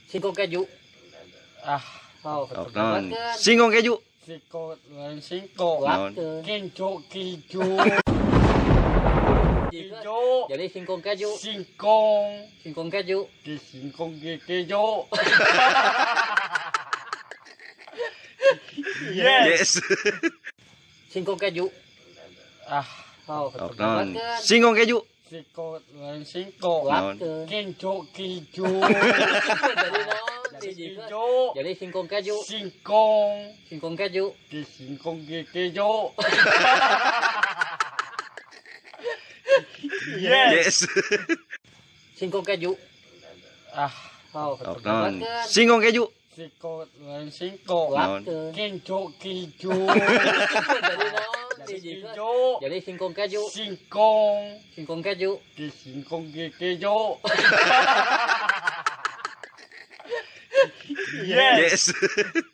Singkong keju. Ah, Oh, Sok naon? Singkong keju. Singkong lain singkong. Naon? Keju keju. Keju. Jadi singkong keju. Singkong. Singkong keju. Ke singkong ke keju. Yes. Yes. Singkong keju. Ah, Oh, Sok naon? Singkong keju. Singkong lain singkong. Naon? Keju keju. Jadi naon? Keju. Jadi singkong keju. Singkong. Singkong keju. Ke singkong ke keju. Yes. Yes. Singkong keju. Ah, Oh, Sok naon? Singkong keju. Singkong lain singkong. Naon? Keju keju. Jadi naon? Keju. Jadi singkong keju. Singkong. Singkong keju. Ke singkong ke keju. Yes. Yes.